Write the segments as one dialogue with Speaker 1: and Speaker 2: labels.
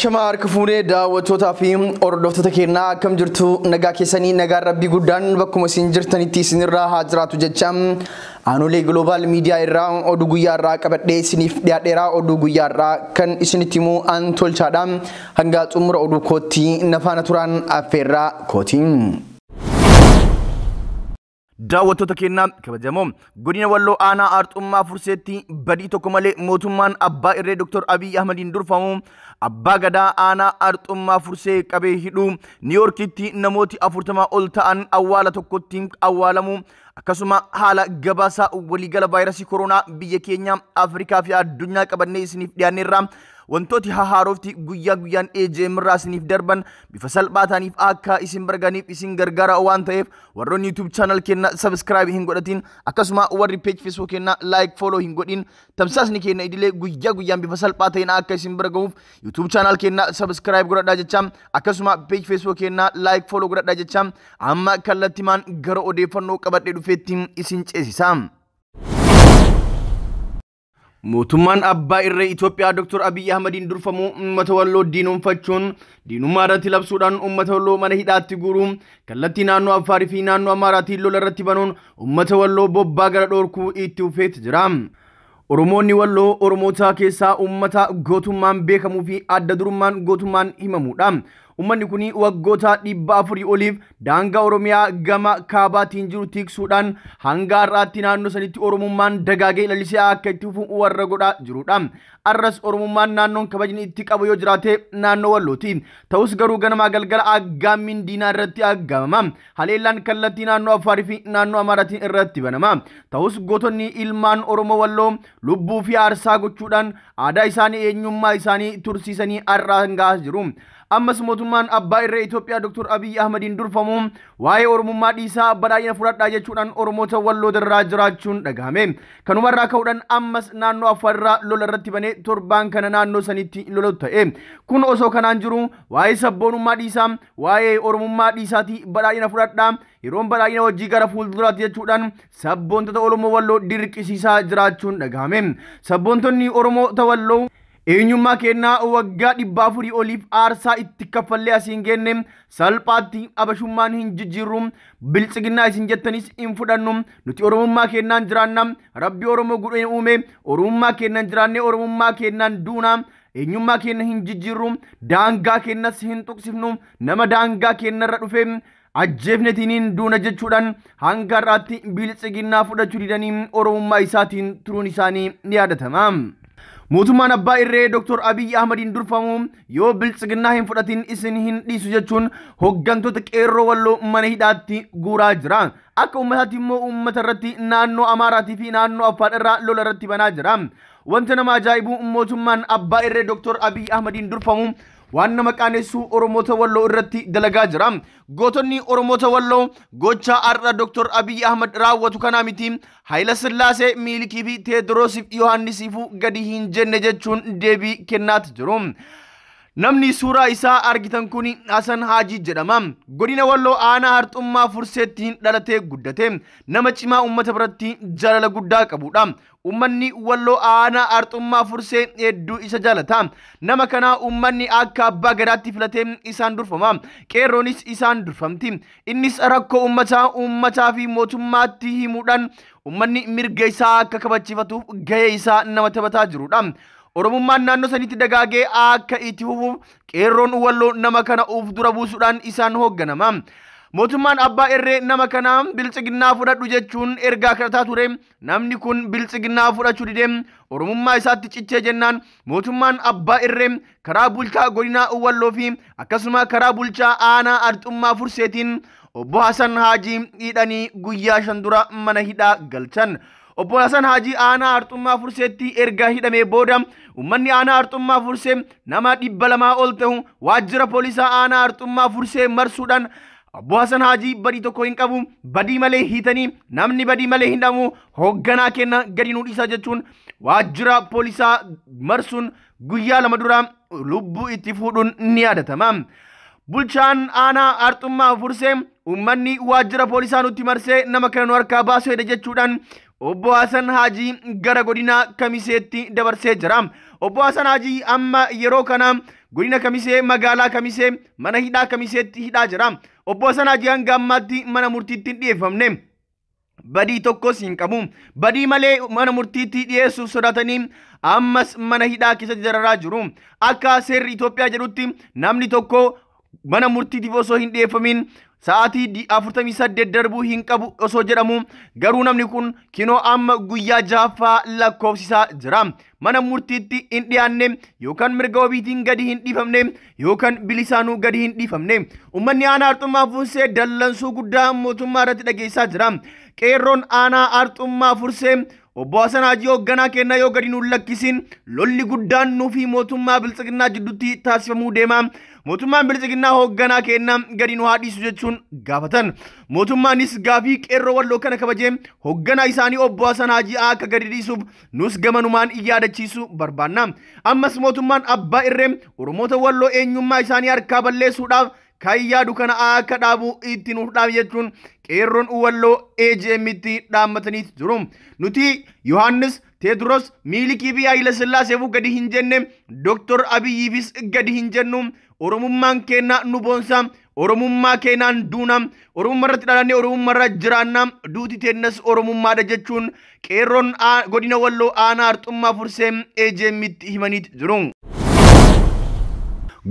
Speaker 1: Ashama harka fuunee daawwattootaa fi hordoftoota keenyaa akkam jirtu nagaa keessanii nagaan rabbii guddaan bakkuma isin jirtanitti isinirraa haa jiraatu jecha Aanolee Global Media irraa oduu guyyaa irraa qabadhee isiniif dhiyaadheera. Oduu guyyaa irraa kan isinitti himu an tolchaadha. Hanga xumura oduu kootti na faana turaan affeerraa kooti. Daawwattoota keenyaa kabajamoo godina Walloo aanaa Arxummaa Furseetti badii tokko malee mootummaan abbaa irree Dr. Abiy Ahmediin durfamu abbaa gadaa aanaa Arxummaa Fursee qabee hidhuu, Niiyorkitti namooti 40 ol ta'an awwaala tokkotti awwaalamu, akkasuma haala gabaasaa waliigala vaayirasii koronaa biyya keenya Afrikaa fi addunyaa qabannee isiniif dhiyaanneerra. Wantooti hahaarofti guyyaa guyyaan AJM irraa isiniif darban bifa salphaa ta'aniif akka isin barganiif isin gargaara waan ta'eef warroonni YouTube channel keenya subscribe hin godhatin, akkasuma warri page Facebook keenya like follow hin godhin, tamsaasni keenya idilee guyyaa guyyaan bifa salphaa ta'een akka isin bira gahuuf YouTube channel keenya subscribe godhadhaa jecha, akkasuma page Facebook keenya like follow godhadhaa jecha, amma kallattimaan gara odeeffannoo qabadhee dhufeetti isin ceesisa. Mootummaan abbaa irree Itoophiyaa Dr. Abiy Ahmediin durfamu uummata Walloo diinoomfachuun diinummaa irratti labsuudhaan uummata Walloo mana hidhaatti guuruun kallattii naannoo Affaarii fi naannoo Amaaraatiin lola irratti banuun uummata Walloo bobbaa gara dhoorkuu itti fufeetti jira. Oromoonni Walloo Oromoota keessaa uummata gootummaan beekamuu fi adda durummaan gootummaan himamudha. Uummanni kun waggoota 400 oliif daangaa Oromiyaa gama kaabaatiin jiru tiksuudhaan hanga har'aatti naannoo sanitti Oromummaan dagaagee lalisee akka itti fufu warra godhaa jirudha. Arras Oromummaan naannoon kabajni itti qabu yoo jiraate naannoo Wallooti. Ta'us garuu ganamaa galgala aggaammiin diinaa irratti aggaamama. Haleellaan kallattii naannoo Affaarii fi naannoo Amaaraatiin irratti banama. Ta'us gootonni ilmaan Oromoo Walloo lubbuu fi aarsaa gochuudhaan aadaa isaanii eenyummaa isaanii tursiisanii har'aan gahaa jiru. Ammas mootummaan abbaa irree Itoophiyaa Dr. Abiy Ahmediin durfamu waa'ee Oromummaa dhiisaa badhaadhina fudhadhaa jechuudhaan Oromoota Walloo darraa jiraachuun dhagahame. Kanumarraa ka'uudhaan ammas naannoo Affaarraa lola irratti banee torbaan kana naannoo sanitti lolatu ta'e. Kun osoo kanaan jiru waa'ee sabboonummaa dhiisaa waa'ee Oromummaa dhiisaatii badhaadhina fudhadhaa yeroon badhaadhina hojii gara fuulduraatti jechuudhaan sabboontota Oromoo Walloo dirqisiisaa jiraachuun dhagahame. Sabboontonni Oromoota Walloo eenyummaa keenyaa waggaa 400 oliif aarsaa itti kaffallee asiin geenne salphaatti abashummaan hin jijjiirru, biltsiginnaa isin jettanis hin fudhannu, nuti Oromummaa keenyaan jiraanna, rabbi Oromoo godhee uume, Oromummaa keenyaan jiraanne Oromummaa keenyaan duuna, eenyummaa keenya hin jijjiirru, daangaa keenyas hin tuqsifnu, nama daangaa keenyarra dhufe ajjeefnetiniin duuna jechuudhaan hanga har'aatti biltsiginnaa fudhachuu didanii Oromummaa isaatiin turuun isaanii ni yaadatama. Mootummaan abbaa irree Dr. Abiy Ahmediin durfamu yoo biltsiginnaa hin fudhatin isin hin dhiisu jechuun hooggantoota qeerroo Walloo mana hidhaatti guuraa jira. Akka uummataatti immoo uummata irratti naannoo Amaaraatii fi naannoo Affaar irraa lola irratti banaa jira. Wanta nama ajaa'ibu mootummaan abbaa irree Dr. Abiy Ahmediin durfamu waan nama qaanessu Oromoota Walloo irratti dalagaa jira. Gootonni Oromoota Walloo gocha har'a Dr. Abiy Ahmed raawwatu kanaa miti Hayila Sillaasee, Miilikii fi Teediroosiif Yohaannisiifuu gadi hin jenne jechuun deebii kennaati jiru. Namni suuraa isaa argitan kun Hasan Haajii jedhama. Godina Walloo aanaa Arxummaa Furseetti dhalatee guddate. Nama cimaa uummata biratti jaalala guddaa qabudha. Uummanni Walloo aanaa Arxummaa Fursee hedduu isa jaalata. Nama kana uummanni akka abbaa gadaatti filatee isaan durfama. Qeerroonis isaan durfamti. Innis rakkoo uummataa uummataa fi mootummaatti himuudhaan uummanni mirga isaa akka kabachiifatuuf gahee isaa nama taphataa jirudha. Oromummaan naannoo sanitti dagaagee akka itti fufuuf qeerroon Walloo nama kana of dura buusuudhaan isaan hoogganama. Mootummaan abbaa irree nama kana biltsiginnaa fudhadhu jechuun ergaa kadhataa ture. Namni kun biltsiginnaa fudhachuu didee Oromummaa isaatti cichee jennaan mootummaan abbaa irree karaa bulchaa godina Walloo fi akkasuma karaa bulchaa aanaa Arxummaa Furseetiin obbo Hasan Haajii hidhanii guyyaa 5 dura mana hidhaa galchan. Obbo Hasan Haajii aanaa Arxummaa Furseetti erga hidhamee booda uummanni aanaa Arxummaa Fursee nama 200 ol ta'u waajjira poolisaa aanaa Arxummaa Fursee marsuudhaan Obbo Hasan Haajii badii tokko hin qabu, badii malee hiitanii namni badii malee hin hidhamu, hoogganaa kenna gadi nuu dhiisaa jechuun waajjira poolisaa marsuun guyyaa 2 dura lubbuu itti fuudhuun ni yaadatama. Bulchaan aanaa Arxummaa Fursee uummanni waajjira poolisaa nutti marsee nama kana nu harkaa baasuu hedha jechuudhaan Obbo Hasan Haajii gara godina Kamiseetti dabarsee jira. Obbo Hasan Haajii amma yeroo kana Godina Kamisee magaalaa Kamisee mana hidhaa Kamiseetti hidhaa jira. Obbo Hasan Haajii hanga ammaatti mana murtiitti hin dhiyeeffamne. Badii tokkos hin qabu. Badii malee mana murtiitti dhiyeessuuf sodaatanii ammas mana hidhaa keessatti dararaa jiru. Akka seerri Itoophiyaa jedhutti namni tokko mana murtiitiif osoo hin dhiyeeffamin sa'aatii 48 darbuu hin qabu osoo jedhamu, garuu namni kun kinoo amma guyyaa 6ffaa lakkoofsisaa jira. Mana murtiitti hin dhiyaanne yookaan mirga wabiitiin gadi hin dhiifamne yookaan bilisaanuu gadi hin dhiifamne. Uummanni aanaa Arxummaa Fursee dallansuu guddaa mootummaa irratti dhageessaa jira. Qeerroon aanaa Arxummaa Fursee Obbo Hasan Haajii hoogganaa kennaa yoo gadi nuun lakkisin lolli guddaan nuufi mootummaa Biltsiginnaa jidduutti taasifamuu deema. Mootummaan Biltsiginnaa hoogganaa kennaa gadi nu haa dhiisu jechuun gaafatan. Mootummaanis gaafii qeerroo Walloo kana kabajee hoogganaa isaanii Obbo Hasan Haajii akka gadi dhiisuuf nus gamanumaan yaadachiisuu barbaanna. Ammas mootummaan abbaa irree Oromoota Walloo eenyummaa isaanii harkaa balleessuudhaaf kan yaadu kana akka dhaabu itti nuuf dhaabi jechuun qeerroon Walloo AGM'tti dhaammatanii jiru. Nuti Yohaannis, Teediroos, Miilikii fi Haayila Sillaaseefuu gadi hin jenne, Dooktor Abiyyiifis gadi hin jennu. Oromummaan keenya nu boonsa. Oromummaa keenyaan duuna. Oromummaa irratti dhalannee Oromummaa irra jiraanna. Duuti teennas Oromummaadha jechuun qeerroon godina Walloo aanaa Arxummaa Fursee AGM'tti himanii jiru.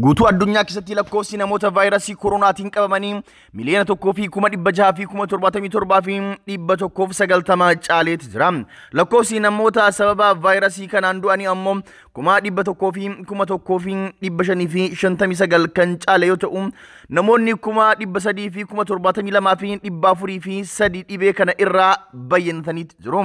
Speaker 1: Guutuu addunyaa keessatti lakkoofsi namoota vaayirasii koronaatiin qabamanii 1,677,190 caaleeti jira. Lakkoofsi namoota sababa vaayirasii kanaan du'anii ammoo 101,559 kan caale yoo ta'u, namoonni 372,403 dhibee kana irraa bayyanataniiti jiru.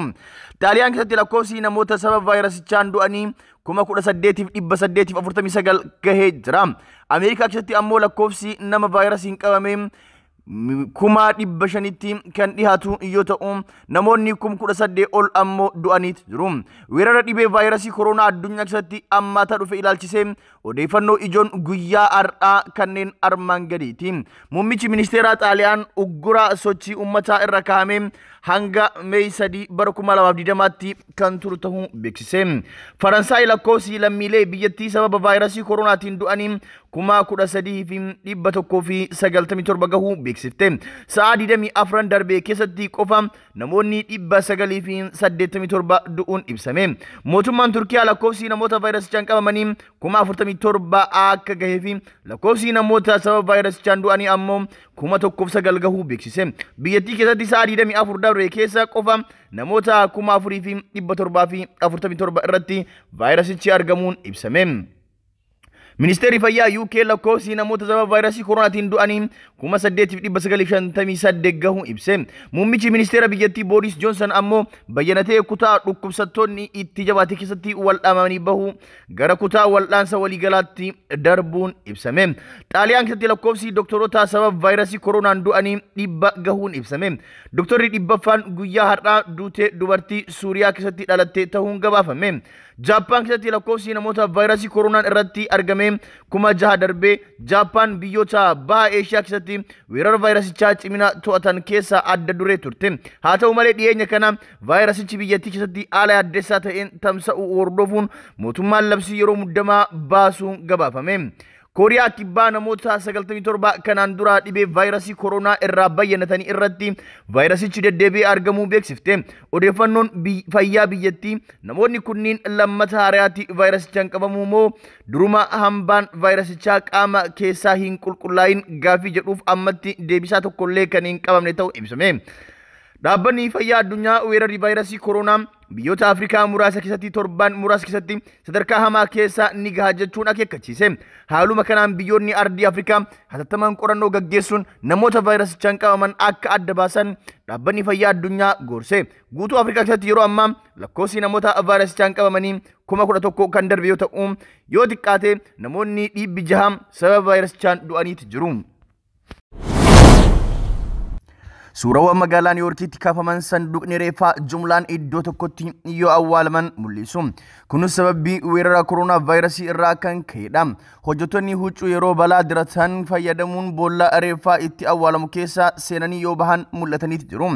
Speaker 1: Xaaliyaan keessatti lakkoofsi namoota sababa vaayirasichaan du'anii 18,849 gahee jira. Ameerikaa keessatti ammoo lakkoofsi nama vaayirasiin qabame 500,000 kan dhiyaatu yoo ta'u, namoonni 18,000 ol ammoo du'aniit jiru. Weerara dhibee vaayirasii koronaa addunyaa keessatti ammaataa dhufe ilaalchisee odeeffannoo ijoon guyyaa har'aa kanneen armaan gadiiti. Muummichi ministeeraa Xaaliyaan uggura sochii uummataa irra kaa'ame hanga Meey 3 bara 2020tti kan turu ta'uu beeksise. Faransaay lakkoofsi lammiilee biyyattii sababa vaayirasii koronaatiin du'anii 13,197 gahuu beeksifte. Sa'a 24 darbee keessatti qofa namoonni 987 du'uun ibsame. Mootummaan Turkiyaa lakkoofsi namoota vaayirasichaan qabamanii 47,000 akka gahee fi lakkoofsi namoota sababa vaayirasichaan du'anii ammoo 1,009 gahuu beeksise. Biyyattii keessatti sa'a 24 darbee keessa qofa namoota 4,747 irratti vaayirasichi argamuun ibsame. Ministeerri Fayyaa UK lakkoofsi namoota sababa vaayirasii koronaatiin du'anii 8,958 gahuu ibse. Muummichi ministeera biyyattii Booris Joonsan ammoo bayyanatee kutaa dhukkubsattoonni itti jabaate keessatti waldhaamanii bahu gara kutaa waldhaansa waliigalaatti darbuun ibsame. Xaaliyaan keessatti lakkoofsi doktoroota sababa vaayirasii koronaan du'anii 100 gahuun ibsame. Doktorri 100ffaan guyyaa har'aa duutee dubartii Suuriyaa keessatti dhalatte ta'uun gabaafame. Jaappaan keessatti lakkoofsi namoota vaayirasii koronaan irratti argame 6,000 darbee. Jaappaan biyyoota baha Eeshiyaa keessatti weerara vaayirasichaa cimina to'atan keessa adda duree turte. Haa ta'u malee dhiyeenya kana vaayirasichi biyyattii keessatti haala addeessaa ta'een tamsa'uu hordofuun mootummaan labsii yeroo muddamaa baasuun gabaafame. Kooriyaa Kibbaa namoota 97 kanaan dura dhibee vaayirasii koronaa irraa bayyanatanii irratti vaayirasichi deddeebi'ee argamuu beeksifte. Odeeffannoon fayyaa biyyattii namoonni kunniin lammata haaraatti vaayirasichaan qabamuu moo duruma hambaan vaayirasichaa qaama keessaa hin qulqullaa'in gaaffii jedhuuf ammatti deebisaa tokkollee kan hin qabamne ta'uu ibsame. Dhaabbanni fayyaa addunyaa weerarri vaayirasii koronaa biyyoota Afrikaa muraasa keessatti torban muraasa keessatti sadarkaa hamaa keessa ni gaha jechuun akeekkachiise. Haaluma kanaan biyyoonni ardii Afrikaa hatattamaan qorannoo gaggeessuun namoota vaayirasichaan qabaman akka adda baasan dhaabbanni fayyaa addunyaa gorse. Guutuu Afrikaa keessatti yeroo ammaa lakkoofsi namoota vaayirasichaan qabamanii 11,000 kan darbe yoo ta'u, yoo xiqqaate namoonni 600 sababa vaayirasichaan du'aniiti jiru. Suurawwan magaalaa Niiwoorkiitti kaafaman sanduuqni reeffaa jumlaan iddoo tokkotti yoo awwaalaman mul'isu. Kunis sababii weerara koronaa vaayirasii irraa kan ka'edha. Hojjettoonni huccuu yeroo balaa diratan fayyadamuun boolla reeffaa itti awwaalamu keessa seenanii yoo bahan mul'ataniiti jiru.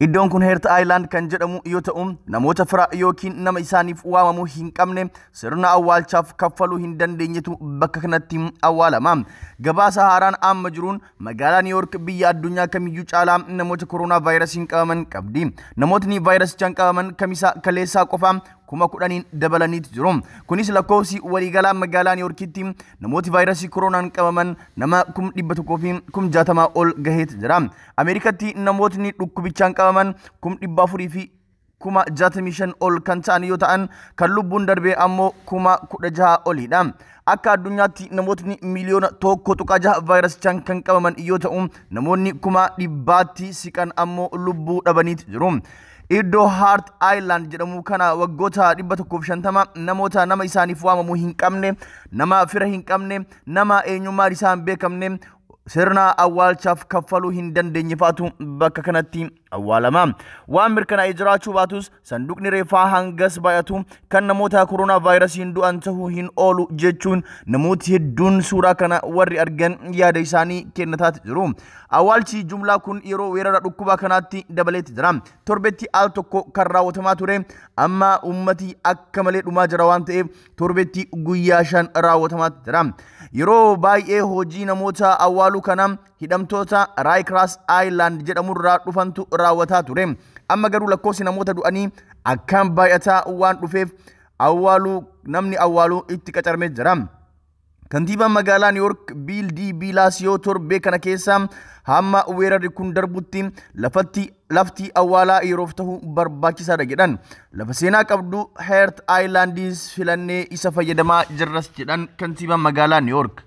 Speaker 1: Iddoon kun Heert Aayilaand kan jedhamu yoo ta'u, namoota fira yookiin nama isaaniif waamamu hin qabne sirna awwaalchaaf kaffaluu hin dandeenyetu bakka kanatti awwaalama. Gabaasa haaraan amma jiruun magaalaa Niiwoork biyya addunyaa kamiyyuu caalaa namoota koronaa vaayirasiin qabaman qabdi. Namootni vaayirasichaan qabaman kamisa kaleessaa qofa 10,000 dabalaniitu jiru. Kunis lakkoofsi waliigalaa magaalaa Niiwoorkitti namooti vaayirasii koronaan qabaman nama 160,000 ol gaheetu jira. Ameerikatti namootni dhukkubichaan qabaman 465,000 ol kan ta'an yoo ta'an, kan lubbuun darbee ammoo 16,000 olidha. Akka addunyaatti namootni 1.6 miliyoona vaayirasichaan kan qabaman yoo ta'u, namoonni 100,000tti siqan ammoo lubbuu dhabaniitu jiru. Iddoo Hart Island jedhamu kana waggoota 150 namoota nama isaaniif waamamu hin qabne, nama fira hin qabne, nama eenyummaan isaa hin beekamne, sirna awwaalchaaf kaffaluu hin dandeenye fa'atu bakka kanatti awwaalama. Waan mirkanaa'ee jiraachuu baatus, sanduuqni reeffaa hangas baay'atu kan namoota koronaa vaayirasiin du'an ta'uu hin oolu jechuun namooti hedduun suuraa kana warri argan yaada isaanii kennataati jiru. Awwaalchi jumlaa kun yeroo weerara dhukkubaa kanaatti dabaleetti jira. Torbetti al tokko kan raawwatamaa ture amma ummati akka malee dhumaa jira waan ta'eef torbetti guyyaa 5 raawwatamaatti jira. Yeroo baay'ee hojii namoota awwaaluu kana hidhamtoota Rikers Island jedhamurraa dhufantu raawwataa ture. Amma garuu lakkoofsi namoota du'anii akkaan baay'ataa waan dhufeef awwaaluu namni awwaaluu itti qacaramee jira. Kantiibaan magaalaa Niiwoork Biil D. Bilaasiyoo torbee kana keessa hamma weerarri kun darbutti lafatti lafti awwaalaa yeroof ta'u barbaachisaadha jedhan. Lafa seenaa qabdu Heert Aayilaandiis filannee isa fayyadamaa jirras jedhan kantiibaan magaalaa Niiwoork.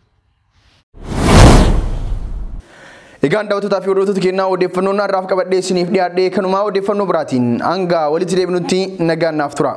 Speaker 2: Egaan daawwattootaa fi hordoftoota keenyaa, odeeffannoon har'aaf qabadhee isiniif dhiyaadhee kanumaa. Odeeffannoo biraatiin hanga walitti deebinutti nagaan naaf tura.